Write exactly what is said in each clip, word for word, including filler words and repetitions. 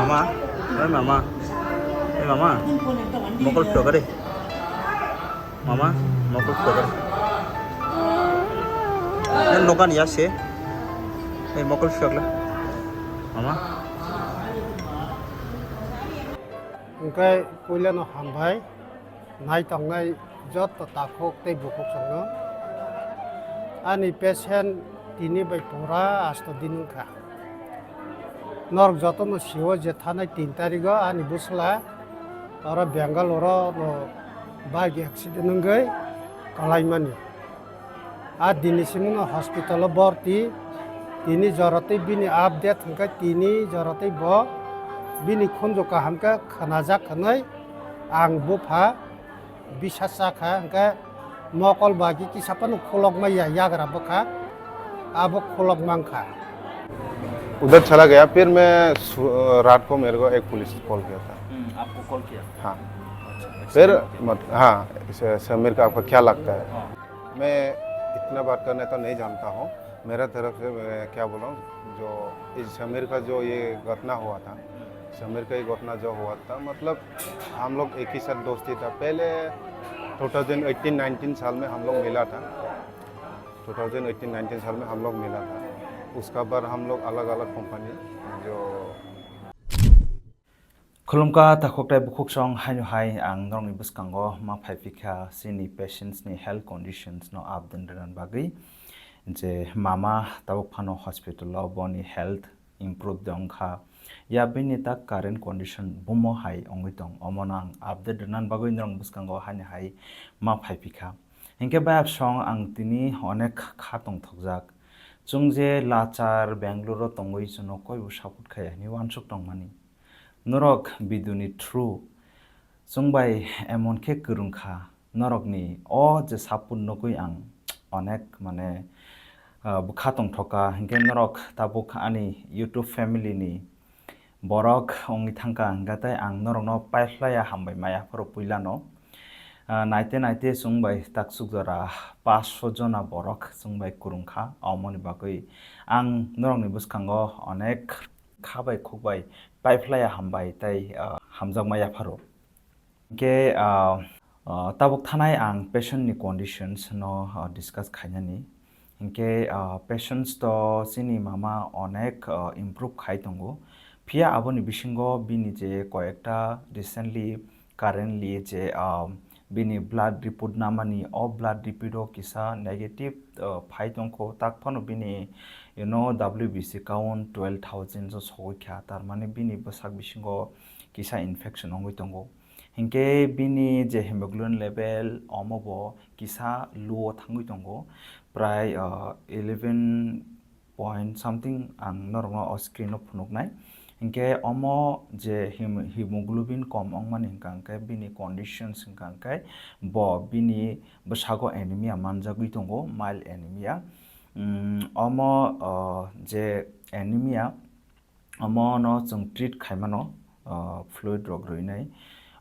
Mama, oi mama, oi mama, mokol phiyok re. Mama, mokol phiyok re. Nang nokan ya se. Oi mokol phiyok le. Mama. Hingke puila no hambai. Nai tongnai joto takhuk tei bukhuk songno. Ani patient tini bai pura asto din wngkha. Norok jotono sio je thanai tin tarigo ani bwsla oro Bangalore no bike accident wngwi kwlaimani. A dini simi no hospital o borti, tini jorotwi bini update hwnkhe tini jorotwi bo bini khunju kaham khe khwnajak hwnwi ang bupha bisas cha kha, hwnkhe mokol bagi kisa phano khulokma ya yagra bwkha, abo khulok mankha. उधर चला गया। फिर मैं सु-, रात को मेरे को एक पुलिस कॉल किया था। हम्म, आपको कॉल किया? हाँ। अच्छा, फिर एक्सीडेंट हो गया। मत-, हाँ, स-, समीर का आपको क्या लगता है? हाँ। मैं इतना बात करने तो नहीं जानता हूँ। मेरा तरफ से मैं क्या बोला हूँ, जो इस समीर का जो ये घटना हुआ था, समीर का ये घटना जो हुआ था, मतलब, हम लोग एक ही साथ दोस्ती था। पहले टू थाउजेंड एटीन नाइनटीन साल में हम लोग मिला था। टू थाउजेंड एटीन नाइनटीन साल में हम लोग मिला था। उसका बाद हम लोग अलग-अलग कंपनी जो Khulumkha takhuk tei bukhuk song haino hai ang norokni bwskango ma phai phikha chini patients ni health conditions no update rwna bagwi, je mama tabuk phano hospital o boni health improve de wngkha, ya bini ta current condition bumo hai wngwi tong, omono ang update rwna bagwi norokni bwskango haino hai ma phai phikha. Hinkhe bayap song ang tini onek kha tongthokjak. Chwng je lachar Bangalore o tongwi chwngno koibo support khaiya hinwi uansuk tongmani. Norok video ni through chwng bai emon khe kwrwng kha, norokni o je support nugwi ang onek mane, ah, bwkha tongthoka. Hinkhe norok tabuk ani YouTube family ni borok wngwi thangkha, hwnkhe tei ang norokno paiphlaiya hambai maya phuru puilano. Ah, naite naite chwng bai taksuk jora paanch sho jona borok chwng bai kwrwng kha, omoni bagwi ang norokni bwskango onek kha bai khuk bai paiphlaiya hambai tei, ah, hamjakma yapharo. Hinkhe, ah, ah, tabuk thanai ang patient ni conditions no, ah, discuss khainani. Hinkhe, ah, patients to chini mama onek, ah, improve khai tongo. Phiya aboni bisingo bini je koyekta recently, currently je, ah, bini blood report namani, o blood report o kisa negative, ah, phai tongkho, tak phano bini, you know, W B C count twelve thousand so sogwi kha, tar mane bini bwsak bisingo kisa infection wngwi tongo. Hinkhe bini je hemoglobin level omo bo kisa low o thangwi tongo, prai, ah, eleven point something ang norokno o screen o phunuknai. Hinkhe omo je hem-, hemoglobin kom wngmani hwnkha hinkhe bini conditions hwnkha hinkhe bo bini bwsago anemia manjagwi tongo, mild anemia. Mm, omo, ah, je anemia, omono chwng treat khaimano, ah, fluid rok rwinai.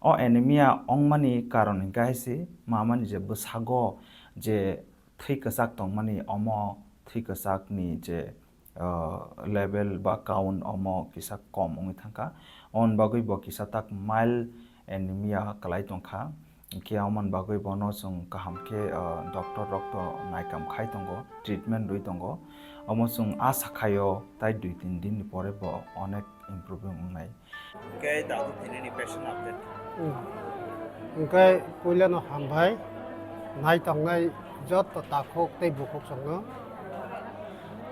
O anemia wngmani karon hinkhe hai se mamani je bwsago je thwi kwchak tongmani, omo thwi kwchakni je, ah, level ba count omo kisa kom wngwi thangkha. Oboni bagwi bo kisa tak mild anemia kwlai tongkha. Hinkhe omo ni bagwi bono chwng kaham khe, ah, doctor rok to naikam khai tongo, treatment rwi tongo. Omo chwng asa khaio tai dui tin din ni pore bo onek improving wngnai. Hinkhe tabuk tini ni patient update. Hmm. Hinkhe puila no hambai nai tongnai joto takhuk tei bukhuk songno.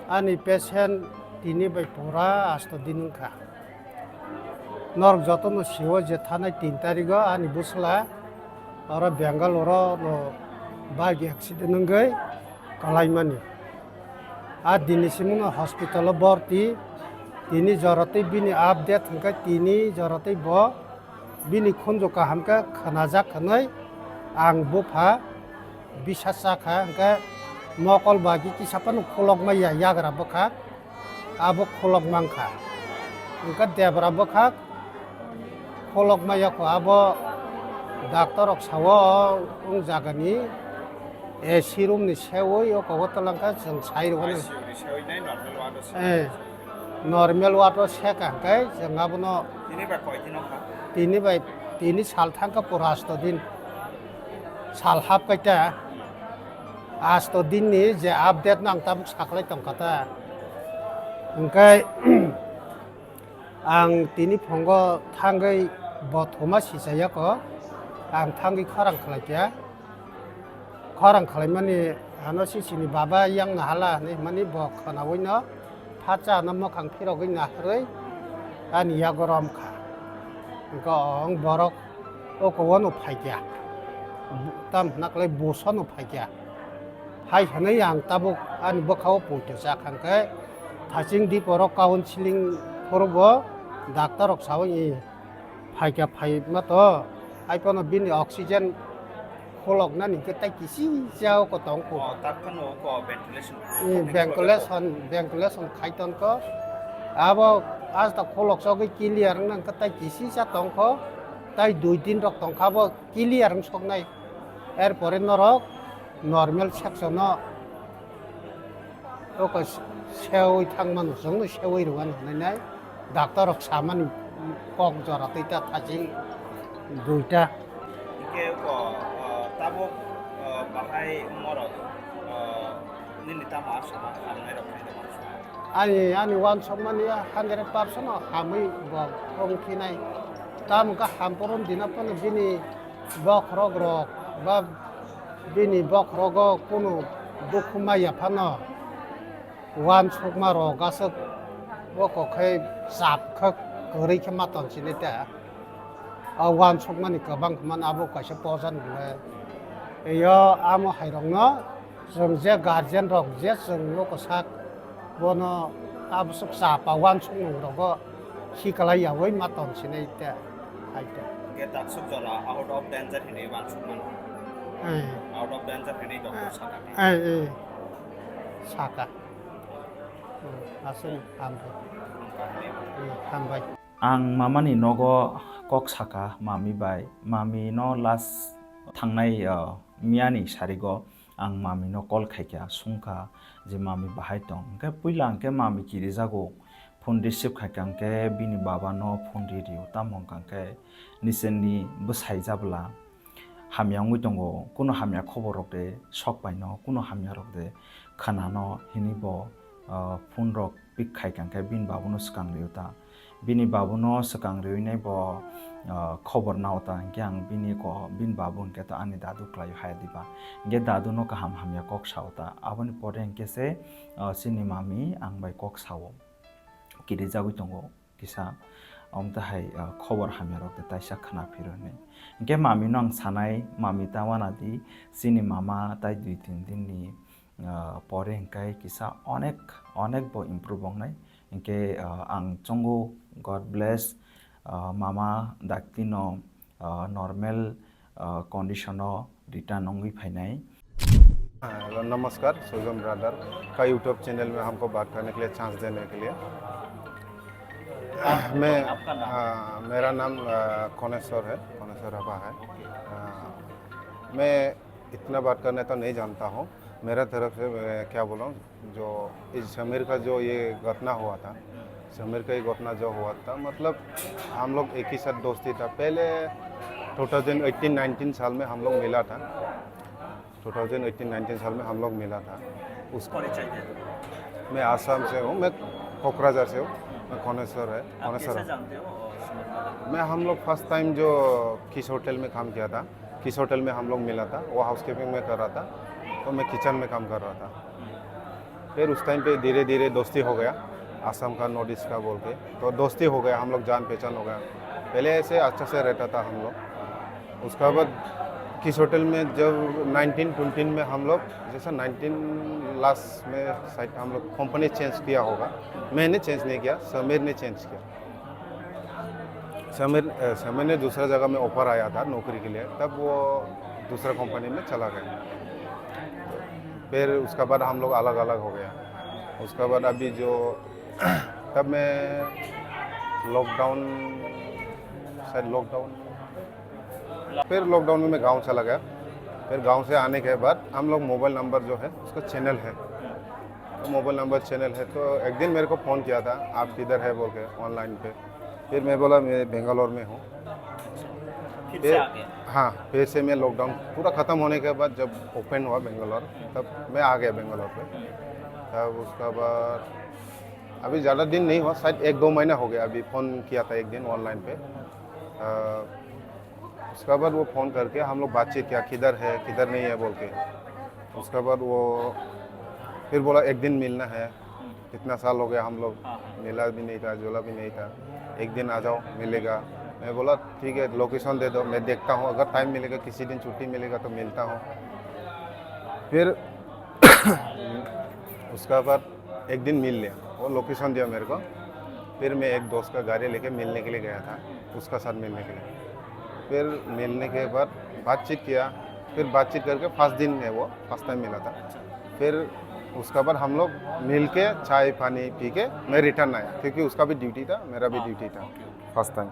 Ani patient tini bai pura asto din wngkha. Norok jotono sio je thanai tin tarigo ani bwsla oro Bangalore o no bike accident wngwi kwlaimani. A dini simi no hospital o borti, tini jorotwi bini update hwnkhe tini jorotwi bo bini khunju kaham khe khwnajak hwnwi ang bupha bisas cha kha, hwnkhe mokol bagi kisa phano khulokma ya yagra bwkhak. Abo khulok mankha. Hwnkhe debra bwkhak khulok maya kho, abo doctor rok sao wng jagani A C room ni seui o kogo twlangkha chwng sai rwgani. I C U ni seui nai normal ward o se. Eh, normal ward o seka hwnkhe chwng abono Tini bai koi din wngkha? Tini bai, tini sal thangkha pura asto din. Sal hap kaita. Asto din ni je update no ang tabuk saklai tongkha ta. Hwnkhe ang tini phongo thangwi bo thuma sichaya ko. Ang thangwi khorang khlaikha. Khorang khlaimani ano sisini baba yang nahala hinwi hwnmani bo khwnawi no phacha ano mwkhang phirogwi naharwi ani yago romkha. Hwnkhe ong borok oko wano phaikya. Tam hwnaklai busono phaikya. Hai hwnwi ang tabuk ani bwkhao poito chakha hwnkhe thaching diporok counseling phuru bo doctor rok sawi phaikya phaima to, hai phano bini oxygen khuloknani hwnkhe tai kisi jao ko tong kho. Oh, tak phano ko ventilation. Eh, ventilation, ventilation khai ton ko. Abo asta khulok sogwi clear wngna hwnkhe tai kisi cha tong kho. Tai dui din rok tong kha bo clear wng soknai. Er pore norok normal section o Oko sewi thangmano, chwngno sewi rwani hwnwi nai. Doctor rok samani kok jora twi ta thaching duita. Hingke oko, o, tabuk, o, bahai morok, o, nini tamo asama hamnai rok khaina uansuk? Ani, ani uansukmani hundred percent o hamwi bo wng phinai. Tamo khe hampurum dina phano bini bokhorok rok ba bini bokhorogo kunu dukhu maya phano uansukma rok aswk oko khe chap khe kwrwi khe ma tonsini ta. O uansukmani kwbang khe mano abo kaisa pojan hwnwi. Eyo amo hai rokno chwng je guardian rok je chwng oko sak bono aboswk chapa uansukmung rogo khiklai yaui ma tongsinai te, hai te. Hingke taksuk jora out of danger hinui uansuk mano. Eh. Out of danger hinui doctor Eh, saka. Eh, eh. Saka. Hmm, aswk hambai. Hmm, hambai. Ang mamani nogo kok saka mami bai. Mami no last thangnai, uh, miyani sarigo. Ang mami no call khaikha, sungkha je mami bahai tong. Hingke puila hingke mami kirijago, phone receive khaikha hingke bini baba no phone ri rio, tamo hingka hingke niseni bwsai jabwla hamya wngwi tongo, kuno hamya khobor rok de sok pai no, kuno hamya rok de khana no hinui bo, ah, phone rok pick khaikha hingke bini baba no swkang rio ta. Bini babuno swkang riui nai bo, ah, khobor nao ta, hingke ang bini ko, bini babu hingke to ani dadu khlai hai diba. Hingke dadu no kaham hamya kok sao ta. Aboni pore hingke se, ah, chini mami ang bai kok sao. Kirijagwi tongo kisa. Omo tahai, ah, khobor hamya rok de taisa khna phiro hinui. Hingke mami no ang sanai, mami ta wana di, chini mama tai dui tin din ni, ah, pore hingke kisa onek, onek bo improve wngnai. Hingke, ah, ang chongo, God bless, ah, mama dakti no, ah, normal, ah, condition o return wngwi phainai. Hello, नमस्कार, सुगम ब्रदर का YouTube channel में हमको बात करने के लिए चांस देने के लिए। मैं, हाँ, मेरा नाम, अ, कोनेश्वर है, कोनेश्वर राभा है। अ, मैं इतना बात करने तो नहीं जानता हूँ। मेरा तरफ से, अ, क्या बोलूँ, जो इस समीर का जो ये घटना हुआ था, समीर का ये घटना जो हुआ था, मतलब, हम लोग एक ही साथ दोस्ती था। पहले टू थाउजेंड एटीन नाइनटीन साल में हम लोग मिला था। टू थाउजेंड एटीन नाइनटीन साल में हम लोग मिला था। उस परिचय दे दो। मैं आसाम से हूँ, मैं कोकराझार से हूँ, मैं कोनेश्वर है, आप कोनेश्वर कैसे हूँ। जानते हो, अ, सुमित को? मैं, हम लोग फर्स्ट टाइम जो किस होटल में काम किया था, किस होटल में हम लोग मिला था, वो हाउसकीपिंग में कर रहा था, तो मैं किचन में काम कर रहा था। फिर उस टाइम पे धीरे धीरे दोस्ती हो गया, आसाम का, नॉर्थ ईस्ट का बोल के, तो दोस्ती हो गया, हम लोग जान पहचान हो गया। पहले ऐसे अच्छा से रहता था हम लोग। उसका बाद किस होटल में जब नाइनटीन ट्वेंटी में हम लोग, जैसा नाइनटीन लास्ट में शायद हम लोग कंपनी चेंज किया होगा, मैंने चेंज नहीं किया, समीर ने चेंज किया। समीर, अ, समीर ने दूसरा जगह में ऑफर आया था नौकरी के लिए, तब वो दूसरा कंपनी में चला गया। फिर उसका बाद हम लोग अलग-अलग हो गया। उसका बाद अभी जो तब मैं लॉकडाउन, शायद लॉकडाउन, फिर लॉकडाउन में मैं गाँव चला गया। फिर गाँव से आने के बाद हम लोग मोबाइल नंबर जो है, उसका चैनल है, तो मोबाइल नंबर चैनल है, तो एक दिन मेरे को फ़ोन किया था, "आप किधर है?" बोल के ऑनलाइन पे। फिर मैं बोला, मैं बेंगलोर में हूँ। फिर से फिर आ गया। हाँ, फिर से मैं लॉकडाउन पूरा ख़त्म होने के बाद जब ओपन हुआ बेंगलोर, तब मैं आ गया बेंगलोर पे। तब उसका बाद अभी ज़्यादा दिन नहीं हुआ, शायद एक दो महीना हो गया। अभी फ़ोन किया था एक दिन ऑनलाइन पे। अ, उसका बाद वो फ़ोन करके हम लोग बातचीत किया, किधर है, किधर नहीं है बोल के। उसका बाद वो फिर बोला, "एक दिन मिलना है।" इतना साल हो गया हम लोग हाँ, हाँ। मिला भी नहीं था, जुला भी नहीं था। "एक दिन आ जाओ, मिलेगा।" मैं बोला, "ठीक है, लोकेशन दे दो, मैं देखता हूँ, अगर टाइम मिलेगा, किसी दिन छुट्टी मिलेगा तो मिलता हूँ।" फिर उसका बाद एक दिन मिल लिया, वो लोकेशन दिया मेरे को। फिर मैं एक दोस्त का गाड़ी लेके मिलने के लिए गया था, उसका साथ मिलने के लिए। फिर मिलने के बाद बातचीत किया, फिर बातचीत करके फर्स्ट दिन में वो फर्स्ट टाइम मिला था। फिर उसका बाद हम लोग मिल के चाय पानी पी के मैं रिटर्न आया, क्योंकि उसका भी ड्यूटी था, मेरा भी ड्यूटी था। First time.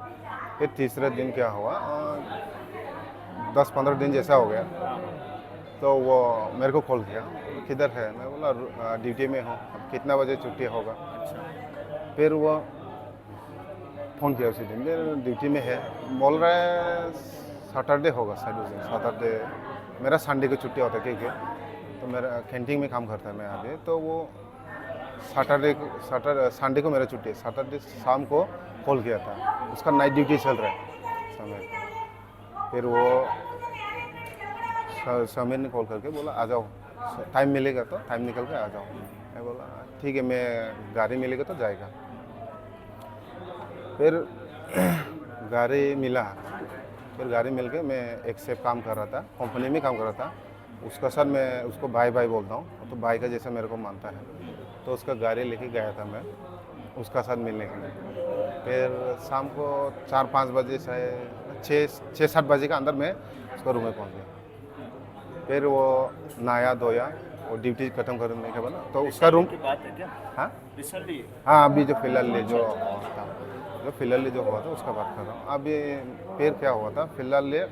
फिर तीसरे दिन क्या हुआ, अ, दस पन्द्रह दिन जैसा हो गया, तो वो मेरे को कॉल किया, "किधर है?" मैं बोला, "रु-, अ, ड्यूटी में हूँ।" "अब कितना बजे छुट्टी होगा?" फिर वो फ़ोन किया उसी दिन, "मैं ड्यूटी में है।" बोल रहा है, "सैटरडे होगा शायद उस दिन, सैटरडे।" मेरा संडे को छुट्टी होता है, क्योंकि तो मेरा कैंटीन में काम करता है मैं अभी, तो वो सैटरडे को, सैटर-, संडे को मेरा छुट्टी है। सैटरडे शाम को कॉल किया था, उसका नाइट ड्यूटी चल रहा है समय। फिर वो स-, समीर ने कॉल करके बोला, "आ जाओ, टाइम मिलेगा तो टाइम निकल के आ जाओ।" मैं बोला, "ठीक है, मैं गाड़ी मिलेगा तो जाएगा।" फिर गाड़ी मिला, फिर गाड़ी मिल के मैं एक से काम कर रहा था, कंपनी में काम कर रहा था। उसका साथ मैं उसको भाई भाई बोलता हूँ, वो तो भाई का जैसा मेरे को मानता है। तो उसका गाड़ी लेके गया था मैं उसका साथ मिलने के लिए। फिर शाम को चार पाँच बजे से छः छः सात बजे के अंदर मैं उसका रूम में पहुँच गया। फिर वो नहाया धोया, वो ड्यूटी खत्म करने के बाद ना, तो उसका रूम की बात है क्या? हाँ। रिसेंटली? हाँ, अभी जो फिलहाल ले जो हुआ था, जो फिलहाल ले जो हुआ था, उसका बात कर रहा हूँ। अभी फिर क्या हुआ था, फिलहाल ले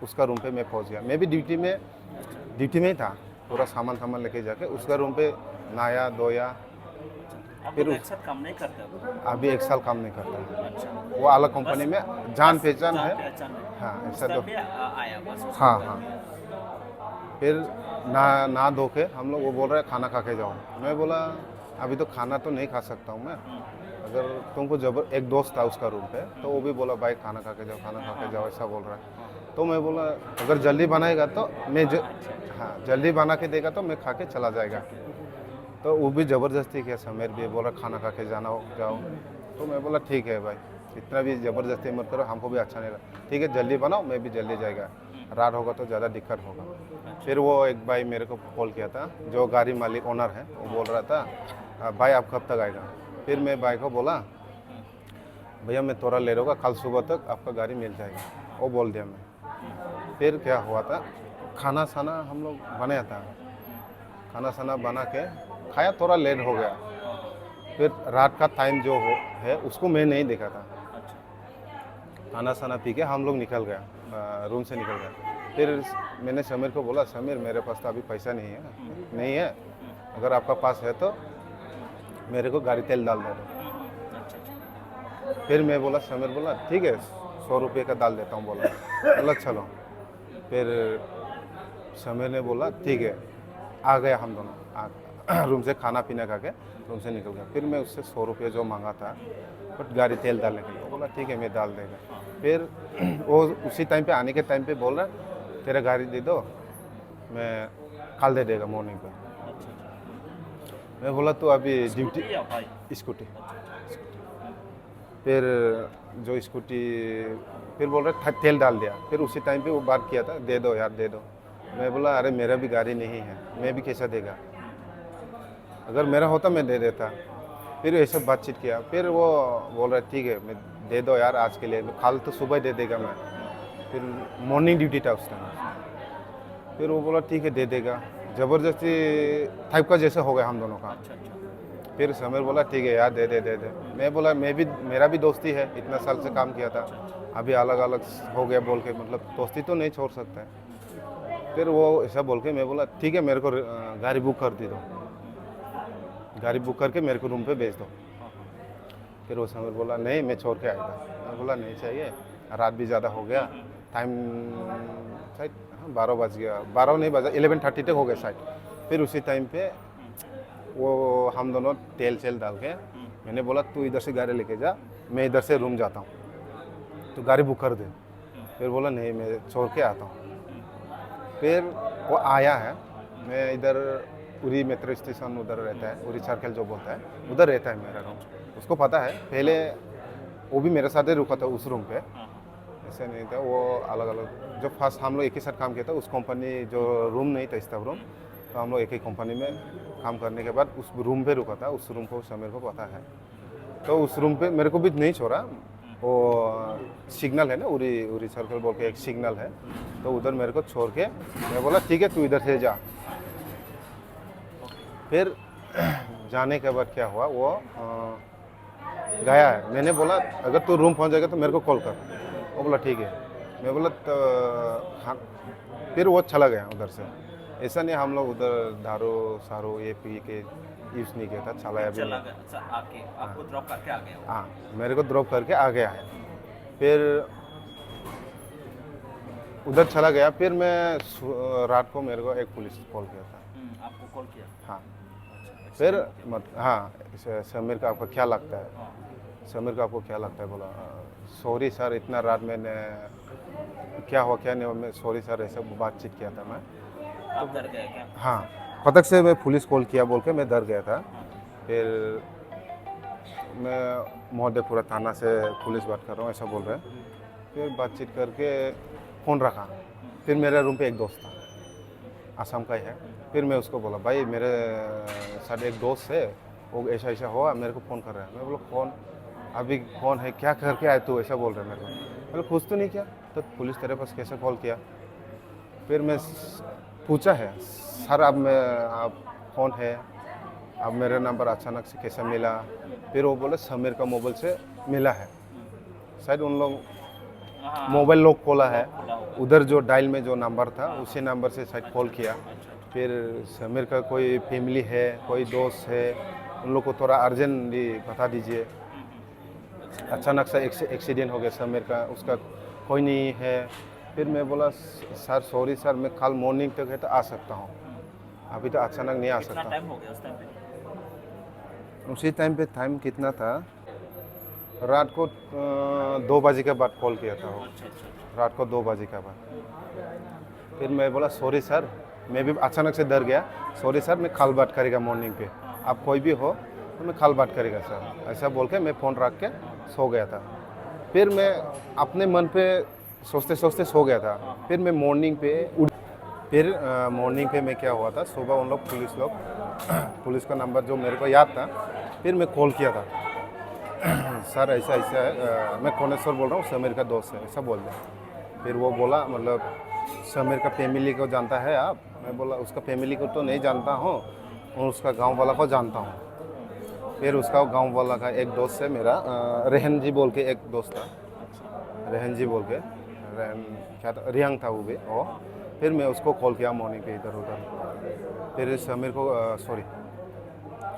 उसका रूम पे मैं पहुंच गया। मैं भी ड्यूटी में, ड्यूटी में ही था, पूरा सामान सामान लेके जाके उसका रूम पे नहाया धोया। आप फिर लोग उस- एक साथ काम नहीं करते अभी? अभी एक साल काम नहीं करता। अच्छा। वो अलग कंपनी बस में जान बस पहचान जान है। पहचान है। हाँ, उस ऐसा टाइम तो पे आ-, आया बस उसको हाँ, कर हाँ। दिया। फिर ना, नहा धो के हम लोग, वो बोल रहे, "खाना खा के जाओ।" मैं बोला, "अभी तो खाना तो नहीं खा सकता हूँ मैं।" हम्म। अगर तुमको जबर-, एक दोस्त था उसका रूम पे, तो वो भी बोला, "भाई, खाना खा के जाओ, खाना खा के जाओ," ऐसा बोल रहा है। तो मैं बोला, "अगर जल्दी बनाएगा तो मैं ज-, हाँ, जल्दी बना के देगा तो मैं खा के चला जाएगा।" तो वो भी ज़बरदस्ती किया, समीर भी बोला, "खाना खा के जाना हो, जाओ।" तो मैं बोला, "ठीक है भाई, इतना भी ज़बरदस्ती मत करो, हमको भी अच्छा नहीं लगा। ठीक है, जल्दी बनाओ, मैं भी जल्दी जाएगा, रात होगा तो ज़्यादा दिक्कत होगा।" फिर वो एक भाई मेरे को कॉल किया था, जो गाड़ी मालिक, ओनर है, वो बोल रहा था, "अ, भाई, आप कब तक आएगा?" फिर मैं भाई को बोला, "भैया, मैं थोड़ा लेट होगा, कल सुबह तक आपका गाड़ी मिल जाएगा," वो बोल दिया मैं। फिर क्या हुआ था, खाना साना हम लोग बनाया था, खाना साना बना के खाया, थोड़ा लेट हो गया। फिर रात का टाइम जो हो, है, उसको मैं नहीं देखा था। खाना साना पी के हम लोग निकल गया, अ, रूम से निकल गया। फिर मैंने समीर को बोला, "समीर, मेरे पास तो अभी पैसा नहीं है, नहीं है, अगर आपका पास है तो मेरे को गाड़ी तेल डाल दे दो।" फिर मैं बोला, समीर बोला, "ठीक है, सौ रुपये का डाल देता हूँ," बोला। बोला, "चलो।" फिर समीर ने बोला, "ठीक है।" आ गया हम दोनों, आ, रूम से खाना पीना खा के रूम से निकल गया। फिर मैं उससे सौ रुपये जो मांगा था, बट गाड़ी तेल डालने के लिए, बोला, "ठीक है, मैं डाल देगा।" फिर वो उसी टाइम पे, आने के टाइम पे बोल रहा, "तेरा गाड़ी दे दो, मैं कल दे देगा मॉर्निंग पे।" मैं बोला, "तो अभी ड्यूटी।" स्कूटी या बाइक? स्कूटी। फिर जो स्कूटी, फिर बोल रहे, "था-, तेल डाल दिया।" फिर उसी टाइम पे वो बात किया था, "दे दो यार, दे दो।" मैं बोला, "अरे, मेरा भी गाड़ी नहीं है, मैं भी कैसा देगा? अगर मेरा होता, मैं दे देता।" फिर ये सब बातचीत किया, फिर वो बोल रहा, "ठीक है, मैं दे दो यार, आज के लिए, कल तो सुबह दे देगा मैं।" फिर मॉर्निंग ड्यूटी था उस टाइम। फिर वो बोला, "ठीक है, दे देगा।" ज़बरदस्ती टाइप का जैसे हो गया हम दोनों का। अच्छा, अच्छा। फिर समीर बोला, "ठीक है यार, दे दे, दे दे।" मैं बोला, "मैं भी, मेरा भी दोस्ती है, इतना साल से काम किया था, अभी अलग-अलग हो गया," बोल के, मतलब, दोस्ती तो नहीं छोड़ सकता है। फिर वो ऐसा बोल के मैं बोला, "ठीक है, मेरे को, अ, गाड़ी बुक कर दे दो, गाड़ी बुक करके मेरे को रूम पे भेज दो।" फिर वो समीर बोला, "नहीं, मैं छोड़ के आएगा।" मैं बोला, "नहीं चाहिए, रात भी ज़्यादा हो गया, टाइम शायद, हाँ, बारह बज गया, बारह नहीं बजा, इलेवन थर्टी तक हो गया शायद।" फिर उसी टाइम पे वो हम दोनों तेल सेल डाल के, मैंने बोला, "तू इधर से गाड़ी लेके जा, मैं इधर से रूम जाता हूँ, तू गाड़ी बुक कर दे।" फिर बोला, "नहीं, मैं छोड़ के आता हूँ।" फिर वो आया है, मैं इधर उरी मेट्रो स्टेशन उधर रहता है, उरी सर्कल जो बोलता है, उधर रहता है मेरा रूम। उसको पता है, पहले वो भी मेरे साथ ही रुका था उस रूम पे। ऐसे नहीं था, वो अलग अलग, जब फर्स्ट हम लोग एक ही साथ काम किया था, उस कंपनी जो रूम नहीं था, स्टाफ रूम, तो हम लोग एक ही कंपनी में काम करने के बाद उस रूम पे रुका था। उस रूम को समीर को पता है। तो उस रूम पे मेरे को भी नहीं छोड़ा, वो सिग्नल है ना, उरी, उरी सर्कल बोल के एक सिग्नल है, तो उधर मेरे को छोड़ के मैं बोला, "ठीक है, तू इधर से जा।" फिर जाने के बाद क्या हुआ, वो अ, गया है। मैंने बोला, "अगर तू रूम पहुंच जाएगा तो मेरे को कॉल कर।" वो बोला, "ठीक है।" मैं बोला, "तो हाँ।" फिर वो चला गया उधर से। ऐसा नहीं हम लोग उधर दारू सारू ये पी के यूज़ नहीं किया था, चलाया भी चला नहीं। गया, अच्छा, आके आपको हाँ। ड्रॉप करके आ गया वो? हाँ, मेरे को ड्रॉप करके आ गया है। फिर उधर चला गया, फिर मैं सु-, रात को मेरे को एक पुलिस कॉल किया था। हम्म, आपको कॉल किया? हाँ। अच्छा, फिर एक्सीडेंट किया? मत-, हाँ, स-, समीर का आपका क्या लगता है? हाँ। समीर का आपको क्या लगता है? बोला, "अ, सॉरी सर, इतना रात मैंने क्या हुआ क्या नहीं हुआ, मैं सॉरी सर," ऐसा बातचीत किया था मैं। आप डर गए क्या? हाँ, फटक से मैं पुलिस कॉल किया बोल के मैं डर गया था। हाँ। फिर मैं मोहद्देपुरा थाना से पुलिस बात कर रहा हूँ, ऐसा बोल रहे हैं। फिर बातचीत करके फ़ोन रखा। फिर मेरे रूम पे एक दोस्त था, आसाम का ही है। फिर मैं उसको बोला, "भाई, मेरे साथ एक दोस्त है, वो ऐसा ऐसा हुआ, मेरे को फ़ोन कर रहा है।" मैं बोला, "कौन? अभी कौन है? क्या करके आए तू?" ऐसा बोल रहा है मेरे को। मैं बोला, "कुछ तो नहीं किया, तो पुलिस तेरे पास कैसे कॉल किया?" फिर मैं स-, पूछा है, "सर, आप मैं, आप कौन है? आप मेरा नंबर अचानक से कैसे मिला?" फिर वो बोले, "समीर का मोबाइल से मिला है।" शायद उन लोग हाँ, मोबाइल लॉक खोला है, लॉक खोला होगा। उधर जो डायल में जो नंबर था, हाँ, उसी नंबर से शायद अच्छा, कॉल किया। अच्छा, अच्छा। फिर समीर का कोई फैमिली है, कोई दोस्त है, उन लोग को थोड़ा अर्जेंटली बता दीजिए। हम्म, हम्म। अच्छा। अचानक सा एक्स-, एक्सीडेंट हो गया समीर का, उसका कोई नहीं है। फिर मैं बोला, "स-, सर, सॉरी सर, मैं कल मॉर्निंग तक है तो आ सकता हूँ, अभी तो अचानक नहीं आ कितना सकता।" टाइम हो गया उस टाइम पे? उसी टाइम पे टाइम कितना था? रात को, अ, दो बजे के बाद कॉल किया था वो। अच्छा, अच्छा, अच्छा। रात को दो बजे के बाद। फिर मैं बोला, "सॉरी सर, मैं भी अचानक से डर गया। सॉरी सर, मैं कल बात करेगा मॉर्निंग पे। आप कोई भी हो, तो मैं कल बात करेगा सर।" ऐसा बोल के मैं फ़ोन रख के सो गया था। फिर मैं अपने मन पे सोचते सोचते सो गया था। फिर मैं मॉर्निंग पे उठ, फिर, अ, मॉर्निंग पे मैं क्या हुआ था, सुबह उन लोग पुलिस लोग, पुलिस का नंबर जो मेरे को याद था, फिर मैं कॉल किया था, "सर, ऐसा ऐसा है, अ, मैं कोनेश्वर बोल रहा हूँ, समीर का दोस्त है," ऐसा बोल दिया। फिर वो बोला, मतलब, "समीर का फैमिली को जानता है आप?" मैं बोला, "उसका फैमिली को तो नहीं जानता हूँ, और उसका गाँव वाला को जानता हूँ।" फिर उसका गाँव वाला का एक दोस्त है मेरा, अ, रेहन जी बोल के एक दोस्त था, रेहन जी बोल के, रेहन क्या था, रियांग था वो भी, ओ। फिर मैं उसको कॉल किया मॉर्निंग पे इधर उधर। फिर समीर को, अ, सॉरी,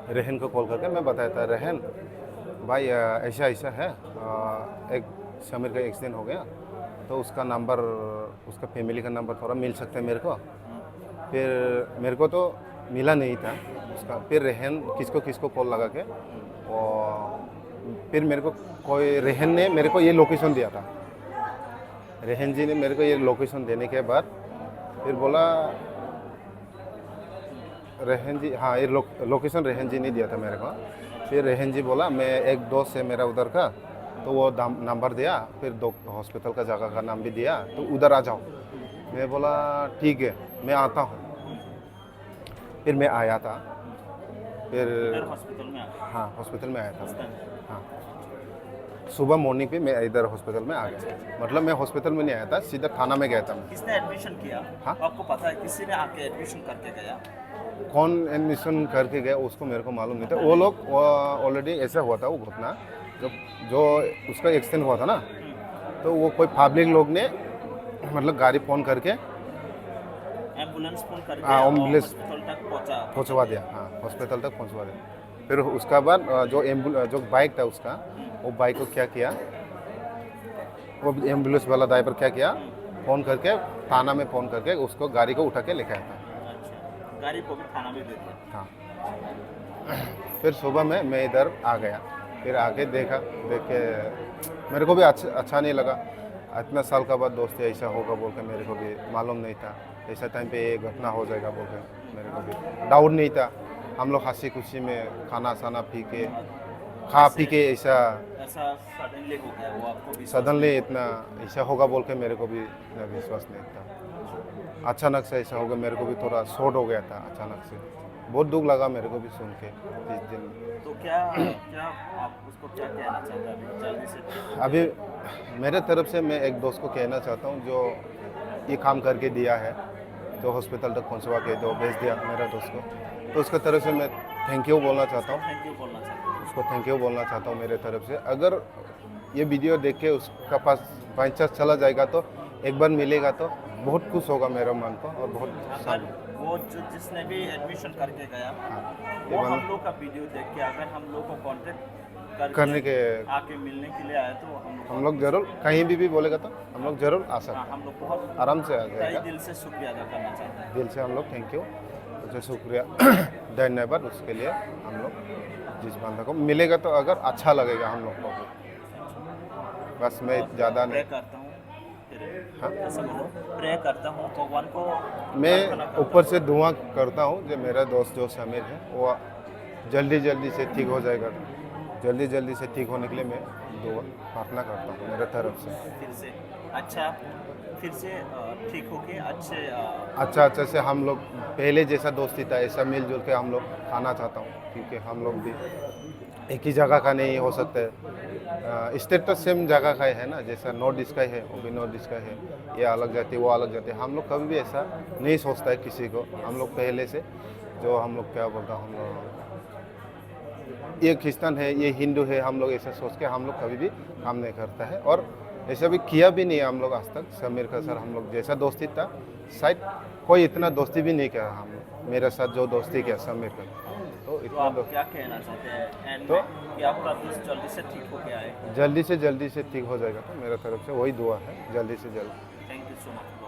रेहन को कॉल करके मैं बताया था, "रेहन भाई, अ, ऐसा ऐसा है, अ, एक समीर का एक्सीडेंट हो गया, तो उसका नंबर, उसका फैमिली का नंबर थोड़ा मिल सकता है मेरे को?" फिर मेरे को तो मिला नहीं था उसका। फिर रेहन किसको किसको कॉल लगा के, और फिर मेरे को कोई, रेहन ने मेरे को ये लोकेशन दिया था। रेहन जी ने मेरे को ये लोकेशन देने के बाद फिर बोला, रेहन जी, हाँ, ये लोक-, लोकेशन रेहन जी ने दिया था मेरे को। फिर रेहन जी बोला, "मैं एक दोस्त है मेरा उधर का, तो वो दाम-, नंबर दिया, फिर दो, हॉस्पिटल का जगह का नाम भी दिया, तो उधर आ जाओ।" मैं बोला, "ठीक है, मैं आता हूँ।" फिर मैं आया था, फिर इधर हॉस्पिटल में आ गए? हाँ, हॉस्पिटल में आया था। उस टाइम? हाँ, सुबह मॉर्निंग पे मैं इधर हॉस्पिटल में आ गया। मतलब, मैं हॉस्पिटल में नहीं आया था, सीधा थाना में गया था मैं। किसने एडमिशन किया? हाँ? आपको पता है किसी ने आके एडमिशन करके गया? कौन एडमिशन करके गया, उसको मेरे को मालूम नहीं था। वो लोग, वो ऑलरेडी ऐसा हुआ था, वो घटना, जब जो उसका एक्सीडेंट हुआ था ना, तो वो कोई पब्लिक लोग ने, मतलब, गाड़ी फ़ोन करके एम्बुलेंस फ़ोन करके हाँ, वो एम्बुलेंस हॉस्पिटल तक पहुंचा? पहुंचवा दिया, हाँ, हॉस्पिटल तक पहुंचवा दिया। फिर उसका बाद, अ, जो एम्बुल-, अ, जो बाइक था उसका, वो बाइक को क्या किया, वो एम्बुलेंस वाला ड्राइवर क्या किया, फ़ोन करके, थाना में फ़ोन करके उसको गाड़ी को उठा के लेके आया था। अच्छा, गाड़ी को भी थाना में दे दिया। हाँ। फिर सुबह में मैं इधर आ गया, फिर आके देखा, देख के मेरे को भी अच्छा, अच्छा नहीं लगा। इतना साल का बाद दोस्ती ऐसा होगा बोल के मेरे को भी मालूम नहीं था, ऐसा टाइम पे ये घटना हो जाएगा बोल के मेरे को भी डाउट नहीं था। हम लोग हंसी खुशी में खाना साना पी के, खा पी के ऐसा ऐसा सडनली हो गया वो आपको भी सडनली इतना ऐसा होगा बोल के मेरे को भी इतना विश्वास नहीं था। अचानक से ऐसा हो गया, मेरे को भी थोड़ा शॉक हो गया था अचानक से। बहुत दुख लगा मेरे को भी सुन के इस दिन। तो क्या, क्या आप उसको क्या कहना चाहते हैं अभी जल्दी से? अभी मेरे तरफ से मैं एक दोस्त को कहना चाहता हूँ जो ये काम करके दिया है, जो हॉस्पिटल तक पहुँचवा के जो भेज दिया मेरा दोस्त को, तो उसका तरफ से मैं थैंक यू बोलना चाहता हूँ। थैंक यू बोलना चाहता हूँ। उसको थैंक यू बोलना चाहता हूँ मेरे तरफ से। अगर ये वीडियो देख के उसका पास बाई चांस चला जाएगा तो एक बार मिलेगा तो बहुत खुश होगा मेरा मन को और बहुत अगर वो जो जिसने भी एडमिशन करके गया, हाँ, ये वो वाला हम लोग का वीडियो देख के अगर हम लोग को कॉन्टेक्ट करने के आके मिलने के लिए आया तो हम लोग हम लोग जरूर कहीं भी, भी बोलेगा तो हम लोग जरूर आ सकते हैं। हाँ, हम लोग बहुत आराम से आ जाएगा। दिल से शुक्रिया अदा करना चाहते हैं। दिल से हम लोग थैंक यू, उसे शुक्रिया धन्यवाद उसके लिए हम लोग जिस बंदा को मिलेगा तो अगर अच्छा लगेगा हम लोग को भी। बस मैं ज़्यादा नहीं। करता हूँ। हाँ। ऐसा बोलो, प्रे करता हूँ भगवान को। मैं ऊपर से दुआ करता हूँ जो मेरा दोस्त जो समीर है वो जल्दी जल्दी से ठीक हो जाएगा, जल्दी जल्दी से ठीक होने के लिए मैं दुआ प्रार्थना करता हूँ मेरे तरफ से। फिर से अच्छा, फिर से ठीक होके अच्छे। अच्छा, अच्छे से हम लोग पहले जैसा दोस्ती था ऐसा मिलजुल के हम लोग खाना चाहता हूँ, क्योंकि हम लोग भी एक ही जगह का नहीं हो सकता है। स्टेट तो सेम जगह का ही है ना, जैसा नॉर्थ ईस्ट का ही है, वो भी नॉर्थ ईस्ट का है, ये अलग जाति, वो अलग जाति। हम लोग कभी भी ऐसा नहीं सोचता है किसी को। हम लोग पहले से जो हम लोग क्या बोलता हूँ, हम लोग ये क्रिश्चियन है, ये हिंदू है, हम लोग ऐसा सोच के हम लोग कभी भी काम नहीं करता है। और ऐसा भी किया भी नहीं है हम लोग आज तक। समीर का सर हम लोग जैसा दोस्ती था, शायद कोई इतना दोस्ती भी नहीं किया हम लोग, मेरे साथ जो दोस्ती किया समीर का। तो तो इतना आप दो- क्या कहना चाहते हैं एंड तो- में कि आपका दोस्त जल्दी से ठीक हो गया है? जल्दी से जल्दी से ठीक हो जाएगा, तो मेरा तरफ से वही दुआ है, जल्दी से जल्दी। Thank you so much.